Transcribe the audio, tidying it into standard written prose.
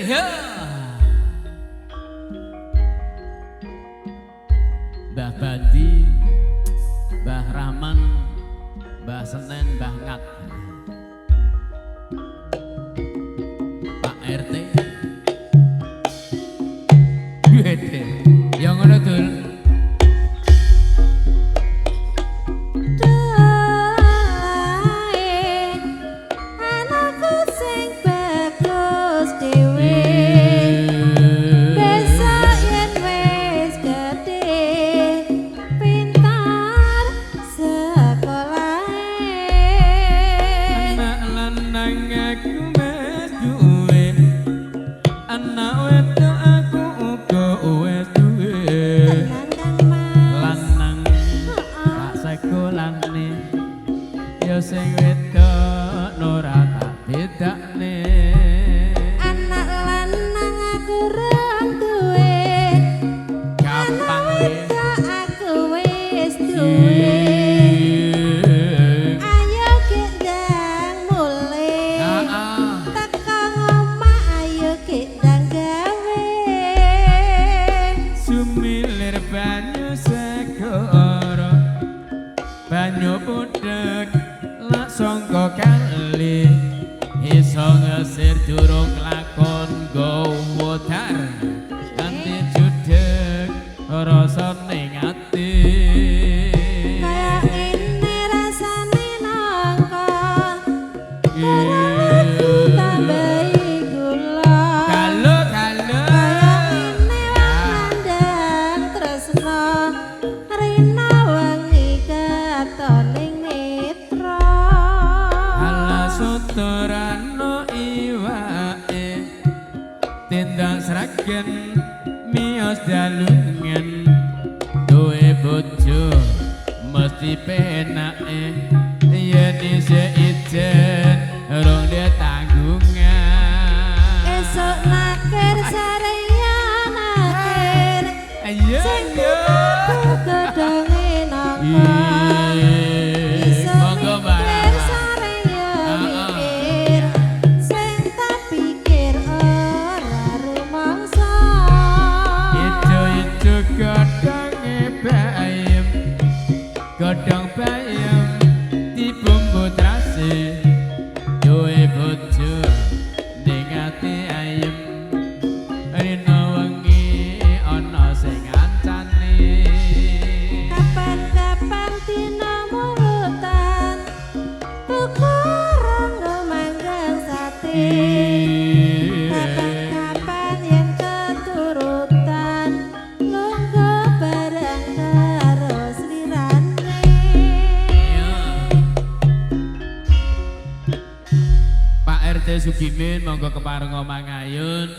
Ya. Mbah Bandi, Mbah Rahman, Mbah Senen, Mbah Ngat, Pak RT. Gede. Ya ngono dul. Anakku sing bagus dhewe, besok yen wis gedhe pintar sekolahe. Anak lanang aku wis duwe, anak wedok aku uga wis duwe. Tenan Kang Mas. Lanang tak sekolahne, ya sing wedok ora tak bedakne. Anak lanang aku rong duwe, Gampang anak e. wedok aku wis duwe. Ayo gendang mulih. Heeh. Teko ngomah ayo gendang gawe. Sumilir banyu segara, banyu budheg lak sangka kali, iso ngesir durung lakon gawa dar ganti judeg rasa ning ati. Kaya ngene rasane nangka, ora aku tambahi gula. Galo galo. Kaya ngene wong nandhang tresna, rina wengi katoning mitra. Ala suturano iwake tindang Sragen miyos dalungan, duwe bojo mesti penake yen isih ijen rong tanggungan. Esuk nakir sareya nakir, Ayo sing ayo. tuku godhonge nangka. Iso Monggo Mbak mikir Rara. sareya mikir, sing tak pikir ora rumangsa. Ijo-ijo godhonge bayem, godhong bayem dibumbu terasi, duwe bojo ning ati ayem, rina wengi ana sing ngancani. Kapan-kapan dina mulutan tuku ronggo manggang sate. Kapan-kapan yen keturutan lungguh bareng karo slirane. Iya. Pak RT Sugimin monggo keparenga mangayun.